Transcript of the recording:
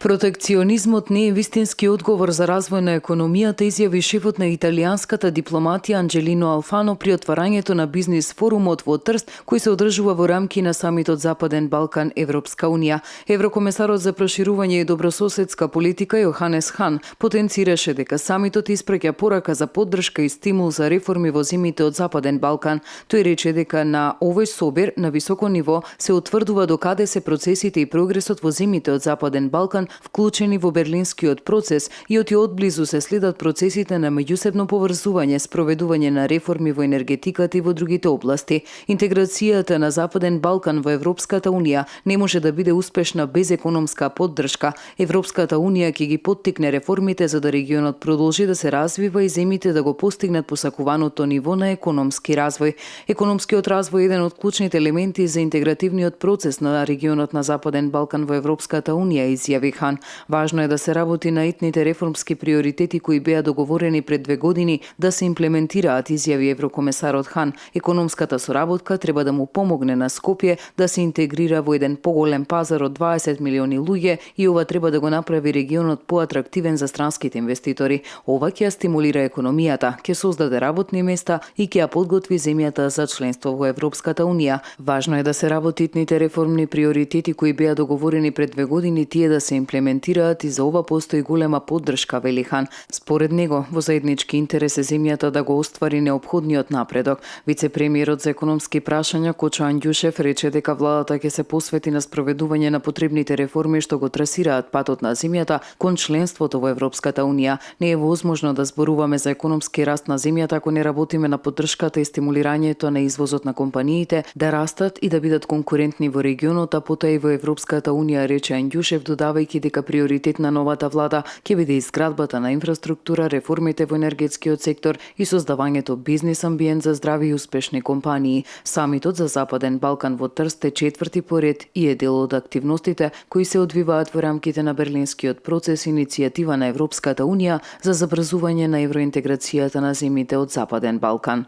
Протекционизмот не е вистински одговор за развој на економијата, изјави шефот на италијанската дипломатија Анџелино Алфано при отварањето на бизнис форумот во Трст, кој се одржува во рамки на самитот Западен Балкан Европска унија. Еврокомесарот за проширување и добрососедска политика Јоханес Хан потенцираше дека самитот испраќа порака за поддршка и стимул за реформи во земјите од Западен Балкан. Тој рече дека на овој собир на високо ниво се утврдува докаде се процесите и прогресот во земјите од Западен Балкан вклучени во Берлинскиот процес и од одблизу се следат процесите на меѓусебно поврзување, спроведување на реформи во енергетиката и во другите области. Интеграцијата на Западен Балкан во Европската унија не може да биде успешна без економска поддршка. Европската унија ќе ги поттикне реформите за да регионот продолжи да се развива и земјите да го постигнат посакуваното ниво на економски развој. Економскиот развој е еден од клучните елементи за интегративниот процес на регионот на Западен Балкан во Европската унија, изјави Хан. Важно е да се работи на итните реформски приоритети кои беа договорени пред 2 години да се имплементираат, изјави еврокомесарот Хан. Економската соработка треба да му помогне на Скопје да се интегрира во еден поголем пазар од 20 милиони луѓе и ова треба да го направи регионот поатрактивен за странските инвеститори. Ова ќе стимулира економијата, ќе создаде работни места и ќе ја подготви земјата за членство во Европската унија. Важно е да се работи итните реформни приоритети кои беа договорени пред 2 години тие да се имплементираат и за ова постои голема поддршка, вели Хан. Според него, во заеднички интерес е земјата да го оствари неопходниот напредок. Вице-премиерот за економски прашања Кочо Андјушев рече дека владата ќе се посвети на спроведување на потребните реформи што го трасираат патот на земјата кон членството во Европската унија. Не е возможно да зборуваме за економски раст на земјата ако не работиме на поддршката и стимулирањето на извозот на компаниите да растат и да бидат конкурентни во регионот, а потоа и во Европската унија, рече Андјушев, додавајќи дека приоритет на новата влада ќе биде изградбата на инфраструктура, реформите во енергетскиот сектор и создавањето бизнис амбиент за здрави и успешни компании. Самитот за Западен Балкан во Трст е 4ти поред и е дел од активностите кои се одвиваат во рамките на Берлинскиот процес, иницијатива на Европската унија за забрзување на евроинтеграцијата на земјите од Западен Балкан.